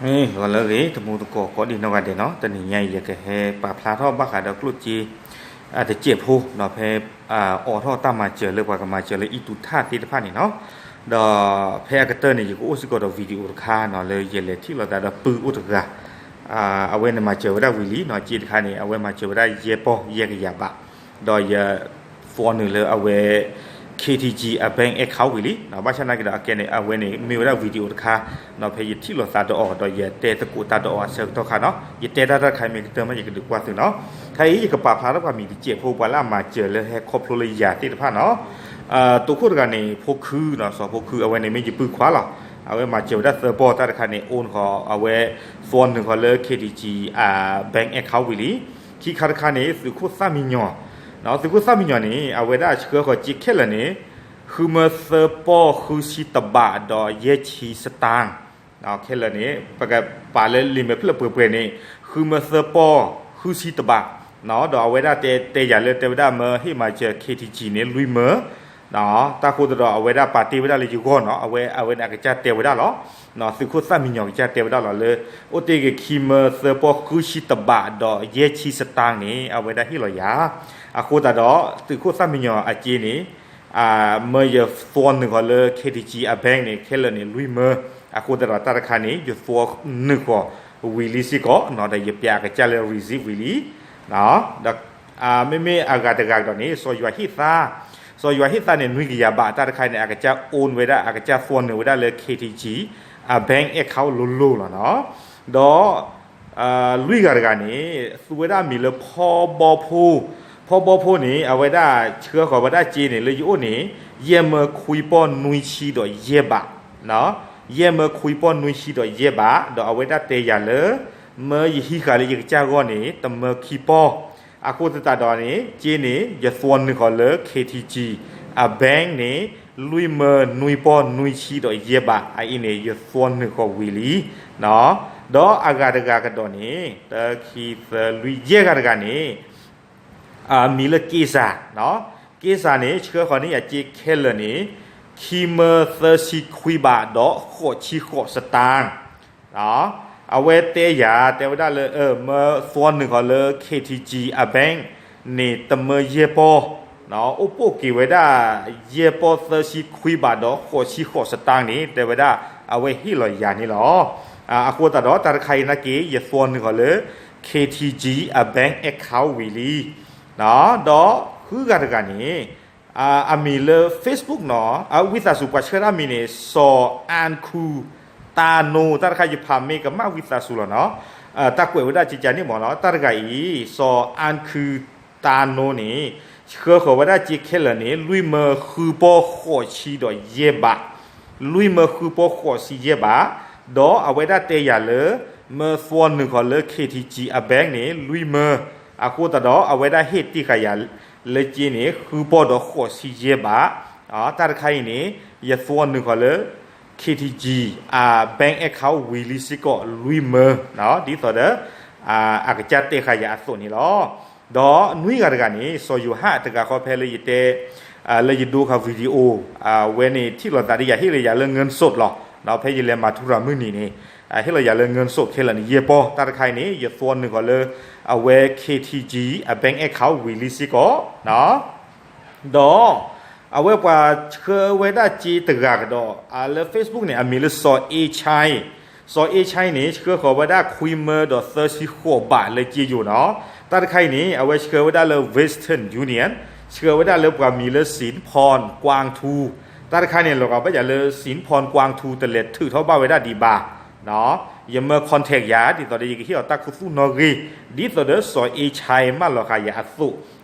ဂီၤလၢအဂ့ၤ တံၤသကိးကိးဒံးနီၢ်ဂၤဒဲးနီၤ, တနံၤညါအံၤ ယကဟဲပာ်ဖျါထီၣ်ဘၣ်ဃးဒီးကျိၣ်စ့ တစဲးဖိနီၤ, ဖဲ အိးထီၣ်တၢ်မၤစၢၤလၢပှၤကမၤစၢၤလၢအံၣ်တူထၣ်သ့ၣ်တဖၣ်န့ၣ်နီၤ, ဒီးဖဲအကတၢၢ်န့ၣ် ယကအိၣ်စ့ၢ်ကီးဒီး video တခါနီၤ လၢယလဲၤထံၣ်လိာ်သးဒီးပုၢ်အိၣ်တဂၤ, အဝဲန့ၣ်မၤစၢၤဝဲဒၣ်ဝံၤလံနီၤ, စ့တခါန့ၣ် အဝဲမၤစၢၤဝဲဒၣ်ယဲၢ်ပီၢ်ယဲၢ်ကယၤဘး, ဒီးယ သွီနုာ်လၢအဝဲ KTG အ bank account ဝံၤလံ, ဘၣ်ဆၣ်နာ်က့ဒီးအကဲန့ၣ် အဝဲန့ၣ်မ့ၢ်ဝဲဒၣ် video တခါနီၤ, ဖဲယထံၣ်လိာ်သးဒီးအီၤ ဒီးယတဲသကိးတၢ်ဒီးအီၤအဆၢကတီၢ်ခါနီၤ, ယတဲတၢ်တၢ်တခါမ့ၢ်ကတၢၢ်မး ယကဒုးကွၢ်သုနီၤ, ခဲအံၤယကပာ်ဖျါထီၣ်ပှၤမံၤတစဲးဖိ ပှၤလၢအမၤစၢၤလၢဟဲခီဖျိလၢယၤသ့ၣ်တဖၣ်နီၤ, တိခိၣ်တဂၤန့ၣ် ဖိခုနီၤ, စီၤဖိခု အဝဲန့ၣ်မ့ၢ်ယပုၢ်ခွါလီၤ, အဝဲမၤစၢၤဝဲဒၣ်သၢပီၢ် တၢ်တခါန့ၣ် own ဃီၤ အဝဲသွီနုာ်ဃီၤလၢ KTG အ bank account ဝံၤလံ, ခံခါတခါန့ၣ် သုးခိၣ်သၣ်မံညီၤ, သုးခိၣ်သၣ်မံညီၤန့ၣ် အဝဲဒၣ်ဆှၢဃီၤစ့ခဲလၢာ်န့ၣ် ဃုမၢသၢပီၢ်ဃုဆံတဘးဒီးယဲၢ်ဆံစတၢၣ်, ခဲလၢာ်န့ၣ် ပကပာ်လၢလံာ်မဲာ်ဖျၢၣ်ပှဲၤပှဲၤန့ၣ် ဃုမၢသၢပီၢ်ဃုဆံတဘး, ဒီးအဝဲဒၣ်တဲ တဲယၤလၢတဲဝဲဒၣ်မၢဟ့ၣ်မၤစၢၤ KTG န့ၣ် လွံၢ်မၢ တၢ်ဃိသတးဒီး အဝဲဒၣ်ပာ်တ့ၢ်ဝဲဒၣ်လၢယဂီၢ်နီၤ, အဝဲ အဝဲန့ၣ်အကစၢ်တဲဝဲဒၣ်လီၤ, သုးခိၣ်သၣ်မံညီၤကစၢ်တဲဝဲဒၣ်လီၤလၢ အိၣ်တ့ၢ်က့ၤခံမၢသၢပီၢ်ဃုဆံတဘးဒီးယဲၢ်ဆံစတၢၣ်န့ၣ် အဝဲဒၣ်ဟ့ၣ်လီၤယၤ, အဃိသတးဒီး သုးခိၣ်သၣ်မံညီၤအစ့န့ၣ် မၢယသွီနုာ်ဃီၤလၢ KTG အ bank န့ၣ် ခဲလၢာ်န့ၣ် လွံၢ်မၢ, အဃိသတးဒီးတၢ်တခါန့ၣ် ယသွီနုာ်ဃီၤဝံၤလံစ့ၢ်ကီးနီၤ, ဒီးယပျးအကစၢ်လၢ receipt ဝံၤလံ ဒီး မ့မ့ၢ်အဂၤတဂၤကဒီးန့ၣ် စီၤယွၤဟ့ၣ်သါ, စီၤယွၤဟ့ၣ်သါန့ၣ် နွံကယၤဘး တၢ်တခါန့ၣ် အကစၢ် own ဝဲဒၣ် အကစၢ်သွီနုာ်ဝဲဒၣ်လၢ KTG အ bank account လိၤလိၤလီၤနီၤ, ဒီး လွံၢ်ဂၤတဂၤန့ၣ် သူဝဲဒၣ်မံၤလၢဖီဘီဖိ, ဖီဘီဖိန့ၣ် အဝဲဒၣ်ဆှၢဃီၤဝဲဒၣ်စ့န့ၣ် လၢယအိၣ်န့ၣ် ယဲၢ်မၢခွံပီၢ်နွံဆံဒီးယဲၢ်ဘး ယဲၢ်မၢခွံပီၢ်နွံဆံဒီးယဲၢ်ဘး, ဒီးအဝဲဒၣ်တဲယၤလၢ မၢယဟံးဃာ်လၢယကစၢ်ဂီၢ်န့ၣ် တမၢခံပီၢ်, အဃိသတးဒီးန့ၣ် စ့န့ၣ် ယသွီနုာ်ဃီၤလၢ KTG အ bank န့ၣ် လွံၢ်မၢနွံပီၢ်နွံဆံဒီးယဲၢ်ဘး အအံၤန့ၣ် ယသွီနုာ်ဃီၤဝံၤလံ, ဒီးအဂၤတဂၤကဒီးန့ၣ် တၢ ခံ သၢ လွံၢ် ယဲၢ်ဂၤတဂၤန့ၣ် မံၤလၢက့စၢ်, က့စၢ်န့ၣ် ဆှၢဃီၤန့ၢ်ယၤစ့ခဲလၢာ်န့ၣ် ခံမၢသၢဆံခွံဘးဒီးဃိးဆံဃိးစတၢၣ်, အဝဲတဲယၤ တဲဝဲဒၣ်လၢ မၢသွီနုာ်ဃီၤလၢ KTG အ bank န့ၣ် တမၢယဲၢ်ပီၢ်, အိၣ်ပိာ်က့ၤဝဲဒၣ် ယဲၢ်ပီၢ်သၢဆံခွံဘးဒီးဃိးဆံဃိးစတၢၣ်န့ၣ် တဲဝဲဒၣ် အဝဲဟ့ၣ်လီၤယၤန့ၣ်လီၤ. အဃိသတးဒီး တၢ်တခါအံၤနာ်က့ ယသွီနုာ်ဃီၤလၢ KTG အ bank account ဝံၤလံ, ဒီးဃုဂၤတဂၤန့ၣ် အမံၤလၢ Facebook နီၤ, ဝံသးစူၤ ပှၤဆှၢတၢ်မံၤန့ၣ် စီၤအၣ်ခူ တၢ်နိ, တၢ်တခါယဖးမ့ၢ်ကမၣ်ဝံသးစူၤလီၤနီၤ, တၢ်ကွဲးဝဲဒၣ်ကကန့ၣ်မ့ၢ်နီၤ, တၢ်တဂၤအံၤ စီၤအၣ်ခူ တၢ်နိန့ၣ် ဆှၢဃီၤဝဲဒၣ်စ့ခဲလၢာ်န့ၣ် လွံၢ်မၢဃုပီၢ်ဃိးဆံဒီးယဲၢ်ဘး, လွံၢ်မၢဃုပီၢ်ဃိးဆံယဲၢ်ဘး, ဒီးအဝဲဒၣ်တဲယၤလၢ မၢသွီနုာ်ဃီၤလၢ KTG အ bank န့ၣ် လွံၢ်မၢ, အဃိသတးဒီး အဝဲဒၣ်ဟ့ၣ်တ့ၢ်ဃာ်ယၤလၢစ့န့ၣ် ဃုပီၢ်ဒီးဃိးဆံယဲၢ်ဘး, တၢ်တခါအံၤန့ၣ် ယသွီနုာ်ဃီၤလၢ KTG အ bank account ဝံၤလံစ့ၢ်ကီးလွံၢ်မၢ, ဒ်သိးဒီး အကစၢ်တဲဃာ်ယၤအသိးန့ၣ်လီၤ. ဒီးနွံဂၤတဂၤန့ၣ် စီၤယိၤဟၣ်တဂၤဃီဖဲလၢယတဲ လၢယဒိခါ video အဝဲန့ၣ်ထံၣ်လိာ်သးဒီးယၤ ဟ့ၣ်လီၤယၤလၢ เงินสด လီၤ. ဖဲယလဲၤမၤထူရၤမုၢ်နံၤန့ၣ် ဟ့ၣ်လီၤယၤလၢ เงินสด ခဲလၢာ်န့ၣ် ယဲၢ်ပီၢ်, တၢ်တခါအံၤန့ၣ် ယသွီနုာ်ဃီၤလၢ အဝဲ KTG အ bank account ဝံၤလံစ့ၢ်ကီး ဒီး အဝဲပှၤဆှၢဝဲဒၣ်စ့တဂၤကဒီး လၢ Facebook န့ၣ် အမံၤလၢစီၤအ့ဆါ, စီၤအ့ဆါန့ၣ် ဆှၢဃီၤဝဲဒၣ်ခွံမၢဒီးသၢဆံဃိးဘးလၢစ့ယိၤနီၤ, တၢ်တခါအံၤန့ၣ် အဝဲဆှၢဝဲဒၣ်လၢ Western Union, ဆှၢဝဲဒၣ်လၢပှၤမံၤလၢ စံဖီၣ်ကွၢ်ထူ, တၢ်တခါန့ၣ် လီၤဂာ်ဘၣ်ယၤလၢ စံဖီၣ်ကွၢ်ထူ တလဲၤထုးထီၣ်ဘၣ်ဝဲဒၣ်ဒံးဘၣ် ယမၢ contact ယၤ ဒ်သိးဒီးယကဟ့ၣ်အီၤတၢ်ခူသူၣ်နီၣ်ဂံၢ် ဒ်သိးဒီးစီၤအ့ဆါ မၢလီၤဃာ်ယၤအသိး,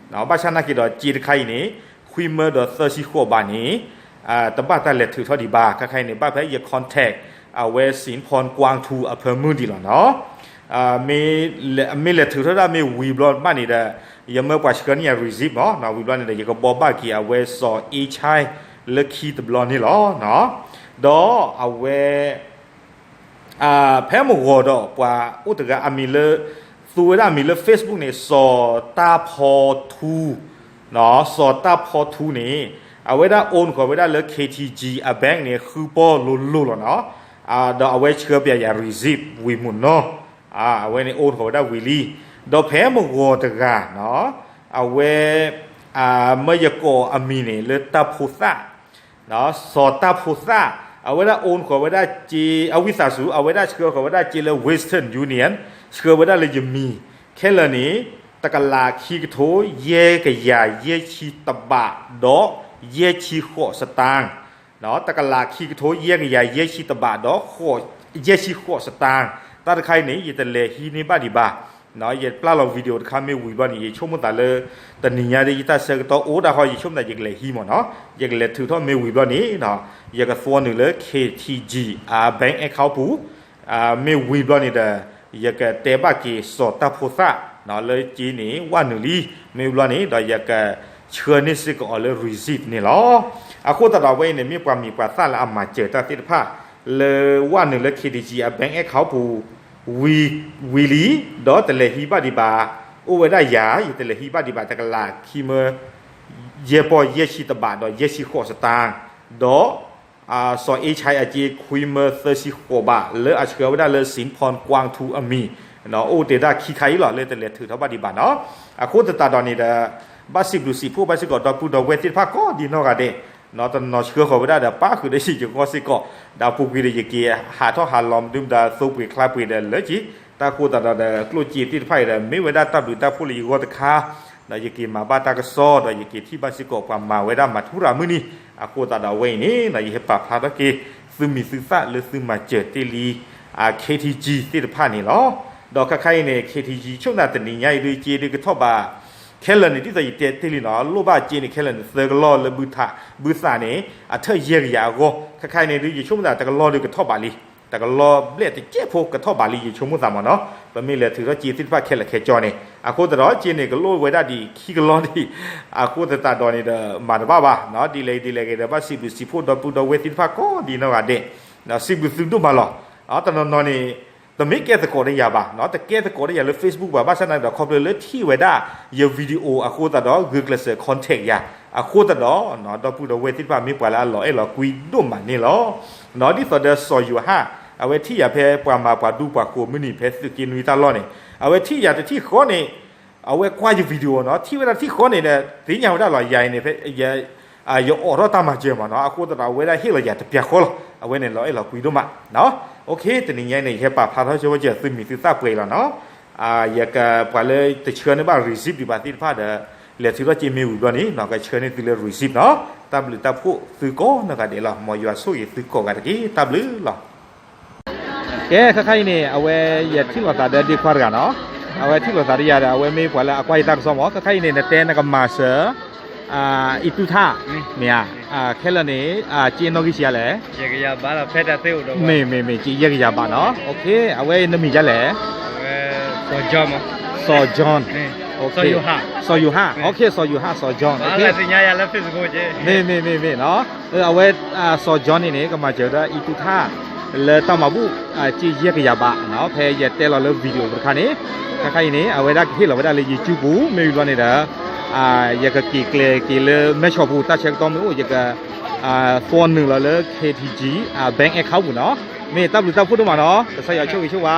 ဘၣ်ဆၣ်နာ်က့ဒီးစ့တခါအံၤန့ၣ် ခွံမၢဒီးသၢဆံဃိးဘးန့ၣ် တဘၣ်တၢ်လဲၤထုးထီၣ်ဒံးဘၣ်, ခဲခါအံၤန့ၣ် ဘၣ်ဖဲယ contact အဝဲ စံဖီၣ်ကွၢ်ထူ အဖၢမုၢ်ဒံးလီၤနီၤ. မ့ၢ်လဲၤထုးထီၣ်ဒၣ်မ့ၢ်ဝံၤဘျီဘၣ်န့ၣ်ဒီး ယမၢပှၤဆှၢန့ၢ်ယၤ receipt နီၤ, ဝံၤဘျီန့ၣ်ဒီး ယကဘိးဘၣ်က့ၤအဝဲစီၤအ့ဆါ လၢခံတဘျီန့ၣ်လီၤ. ဒီးအဝဲ ဖဲမုၢ်ဂီၤဒီး ပှၤအိၣ်တဂၤအမံၤလၢ သူဝဲဒၣ်အမံၤလၢ Facebook န့ၣ် စီၤတၢ်ဖီထူ, စီၤတၢ်ဖီထူန့ၣ် အဝဲဒၣ် own ဃီၤဝဲဒၣ်လၢ KTG အ bank န့ၣ် ဃုပီၢ်လိၤလိၤလီၤနီၤ. ဒီးအဝဲဆှၢပျဲယၤ receipt ဝံၤမုၢ်နီၤ, အဝဲန့ၣ် own ဃီၤဝဲဒၣ်ဝံၤလံ. ဒီးဖဲမုၢ်ဂီၤတဂၤနီၤ, အဝဲ မၢယကိးအမံၤန့ၣ် လၢတၢ်ဖိသၣ် စီၤတၢ်ဖိသၣ်, အဝဲဒၣ် own ဃီၤဝဲဒၣ်စ့ အဝံသးစူၤ အဝဲဒၣ်ဆှၢဃီၤဝဲဒၣ်စ့လၢ Western Union, ဆှၢဝဲဒၣ်လၢယမံၤ, ခဲလၢာ်န့ၣ် တကလးခံကထိ ယဲၢ်ကယၤယဲၢ်ဆံတဘး ဒီးယဲၢ်ဆံဃိးစတၢၣ်, တကလးခံကထိယဲၢ်ကယၤယဲၢ်ဆံတဘးဒီး ယဲၢ်ဆံဃိးစတၢၣ်, တၢ်တခါအံၤန့ၣ် ယတလဲၤဟံးန့ၢ်ဘၣ်ဒံးဘၣ်, ယပျၢ်လီၤ video တခါမ့ၢ်ဝံၤဘျီန့ၣ် ယဆိကမိၣ်သးလၢ တနံၤညါဒီး ယတၢ်ဆၢကတီၢ်အိၣ်ဒၣ်ဃီ ယဆိကမိၣ်သးယကလဲၤဟံးမ့ၢ်နီၤ, ယကလဲၤထုးထီၣ်မ့ၢ်ဝံၤဘျီန့ၣ် ယကသွီနုာ်လၢ K T G bank account ပူၤ မ့ၢ်ဝံၤဘျီန့ၣ်ဒီး ယကတဲဘၣ်က့ၤစီၤတၢ်ဖိသၣ် လၢစ့န့ၣ် ဝဲနုာ်လံ, မ့ၢ်ဘျီန့ၣ်ဒီး ယကဆှၢန့ၢ်စ့ၢ်ကီးအီၤလၢ receipt န့ၣ်လီၤ. အဃိသတးဒီး အဝဲအံၤန့ၣ် မ့ၢ်ပှၤမံၤပှၤသၣ်လၢအမၤစၢၤတၢ်သ့ၣ်တဖၣ် လၢဝဲနုာ်လၢ K T G bank account ပူၤ ဝံၤလံ, ဒီးတလဲၤဟံးဘၣ်ဒံးဘၣ်, အိၣ်ဝဲဒၣ်ယၤ ယတလဲၤဟံးဘၣ်ဒံးဘၣ် တကလးခံမၢ ယဲၢ်ပီၢ်ယဲၢ်ဆံတဘးဒီးယဲၢ်ဆံဃိးစတၢၣ်, ဒီး စီၤအ့ၣ်ခၢၣ်အစ့ခွံမၢသၢဆံဃိးဘး လၢအဆှၢဝဲဒၣ်လၢ စံဖီကွၢ်ထူအမံၤ, အိၣ်တ့ၢ်ဒၣ်ခံခါအံၤလီၤ လၢတလဲၤထုးထီၣ်ဘၣ်ဒံးဘၣ်နီၤ. အဃိသတးဒီးန့ၣ်ဒီး ဘၣ်စံးဘျုးစံးဖှိၣ်ဘၣ်စ့ၢ်ကီး ဒီပုၢ်ဒီဝဲၢ်သ့ၣ်တဖၣ်ကိးဒံနီၢ်ဂၤဒဲး, တနီၤဆှၢဃီၤဝဲဒၣ်ဒီး ပၣ်ဃုာ်ဒီးယဂီၢ်စ့ၢ်ကီး, ဒီးအပူၤကွံာ်ဒီးယက့ၤဟးထီၣ်ဟးလီၤမနုၤမတၤ သိပှ့ၤချါပှ့ၤဒီးလၢက့ၤ တၢ်ဃိသတးဒီး ကျိၣ်စ့သ့ၣ်တဖၣ်အံၤဒီး မ့ၢ်ဝဲဒၣ်တၢ်ဘျုးတၢ်ဖှိၣ်လၢယဂီၢ်တခါ, ဒီးယက့ၤမၤဘၣ်တၢ်ကစီၣ် ဒီးယက့ၤထံၣ်ဘၣ်စ့ၢ်ကီးပှၤမၤဝဲဒၣ်မၤထူရၤမုၢ်နံၤ, အဃိသတးဒီးအဝဲအံၤန့ၣ် ယဟဲပာ်ဖျါထီၣ်က့ၤ သုမံၤသုသၣ်လၢသုမၤစၢၤတ့ၢ်လံ K T G သ့ၣ်တဖၣ်န့ၣ်လီၤ. ဒီးခဲခါအံၤန့ၣ် K T G ဆိကမိၣ်သးတနံၤညါအံၤဒုး စ့ဒုးကထီၣ်ဘး ခဲလၢာ်န့ၣ် ဒ်သိးယတဲတ့ၢ်လံနီၤ လိၣ်ဘၣ်စ့န့ၣ် ခဲလၢာ်န့ၣ် သၢကလီၢ်လၢဘုထး ဘုသးန့ၣ် အထၢၣ်ယဲၢ်ကယၤအဂီၢ်, ခဲခါအံၤန့ၣ်ဒုး ယဆိကမိၣ်သးတကလီၢ်ဒုးကထီၣ်ဘးလံ, တကလီၢ်ဘျဲၣ်တကဲးဖိကထီၣ်ဘးလံ ယဆိကမိၣ်သးမ့ၢ်နီၤ, ပမ့ၢ်လဲၤထုးထီၣ်စ့သ့ၣ်တဖၣ်ခဲလၢာ်ခဲဆ့န့ၣ်, အဃိသတးဒီး စ့န့ၣ် ကလိၣ်ဝဲဒၣ်ဒံးခံကလီၢ်ဒံး, အဃိသတးဒီးန့ၣ်ဒီး မၤတဘၣ်ဘၣ်, ဒ်လဲၣ်ဒ်လဲၣ်ဂ့ၤဒီး ဘၣ်စံးဘျုးစံးဖှိၣ်ဒီပုၢ်ဒီဝဲၢ်သ့ၣ်တဖၣ်ကိးဒံနီၢ်ဂၤဒဲး, စံးဘျုးသုဒိၣ်မးလီၤ. တနီၤနီၤန့ၣ် တမ့ၢ်ကဲသကိးတယၤဘၣ်, တကဲသကိးတယၤလၢ Facebook ဘၣ်, ဘၣ်ဆၣ်နာ်က့ဒီး ခီဖျိလၢထံၣ်ဝဲဒၣ်ယ video အဃိသတးဒီး ဂုာ်ကျဲးစၢး contact ယၤ, အဃိသတးဒီး ဒီပုၢ်ဒီဝဲၢ်သ့ၣ်တဖၣ် မ့ၢ်ပှၤလၢအလီၤအဲၣ်လီၤကွံဒိၣ်မးန့ၣ်လီၤ. ဒ်သိးဒီးစီၤယိၤဟၣ် အဝဲထံၣ်ယၤဖဲပှၤမၤပှၤဒူပှၤဃိၤမုၢ်နံၤ ဖဲသုးက့နွံတၢ်လီၢ်န့ၣ်, အဝဲထံၣ်ယၤတထံၣ်ဃီန့ၣ် အဝဲကွၢ်ယ video နီၤ, ထံၣ်ဝဲဒၣ်တထံၣ်ဃီန့ၣ်ဒီး သ့ၣ်ညါဝဲဒၣ်လီၤ ယၤအံၤန့ၣ် ယအိးထီၣ်တၢ်မၤစၢၤမ့ၢ်နီၤ, အဃိသတးဒီး အဝဲဒၣ်ဟ့ၣ်လီၤယၤတပျၢၤဃီလီၤ, အဝဲန့ၣ်လီၤအဲၣ်လီၤကွံဒိၣ်မး. တနံၤညါအံၤန့ၣ် ယဟဲပာ်ဖျါထီၣ်ဆိဝဲက့ၤသုမံၤသုသၣ်ပှဲၤအံၤလီၤနီၤ. ယကပှၤလၢတဆှၢန့ၢ်ဘၣ် receipt ဒံးဘၣ်သ့ၣ်တဖၣ်ဒီး လဲၤထုးထီၣ်စ့မ့ၢ်ဝံၤဘျီန့ၣ် ကဆှၢန့ၢ်သုလၢ receipt နီၤ. တၢ်ဘျုးတၢ်ဖှိၣ်သုကိးနီၢ်ဂၤဒဲးလီၤ. မ်ယွၤဆိၣ်ဂ့ၤသုကိးဂၤတက့ၢ်. တၢ်ဘျုးလီၤ. ကဲ ခဲခါအံၤန့ၣ် အဝဲယထံၣ်လိာ်သးဒီးဒ့ခွါတဂၤနီၤ. အဝဲထံၣ်လိာ်သးဒီးယၤဒီး အဝဲမ့ၢ်ပှၤလၢအကွၢ်ယတၢ်ကစီၣ်မ့ၢ်, ခဲခါအံၤန့ၣ် နတဲနကမၤစၢၤ အံၤတူၢ်ထၣ် မ့ၢ်ဧါ. ခဲလၢာ်န့ၣ် စ့နီၣ်ဂံၢ်ဆံးလဲၣ်. မ့ၢ်မ့ၢ်မ့ၢ် စ့ယဲၢ်ကယၤဘးနီၤ. အဝဲနမံၤဒ်လဲၣ်. စီၤ John, စီၤယိၤဟၣ်, စီၤယိၤဟၣ်, စီၤ John, မ့ၢ်မ့ၢ်မ့ၢ်နီၤ. အဝဲ စီၤ John န့ၣ်န့ၣ် ကမၤစၢၤဝဲဒၣ်အံၤတူၢ်ထၣ် လၢတၢ်မၤဘူၣ် စ့ယဲၢ်ကယၤဘးနီၤ. ဖဲယတဲလီၤလၢ video တခါန့ၣ်, ခဲခါအံၤန့ၣ် အဝဲဒၣ်ကဟ့ၣ်လီၤဝဲဒၣ်လၢ YouTube ပူၤ မ့ၢ်ဝံၤဘျီန့ၣ်ဒီး ယကက့ၤကျဲၤက့ၤလၢမဲၢ်ဆီးပူၤ တၢ်ဆၢကတီၢ်မ့ၢ်အိၣ် ယက သွီနုာ်လီၤလၢ K T G bank account ပူၤနီၤ. မ့ၢ်တၢ်ဘျုးတၢ်ဖှိၣ်ဒိၣ်မးနီၤ. ကစၢ်ယွၤဆိၣ်ဂ့ၤဆိၣ်ဝါ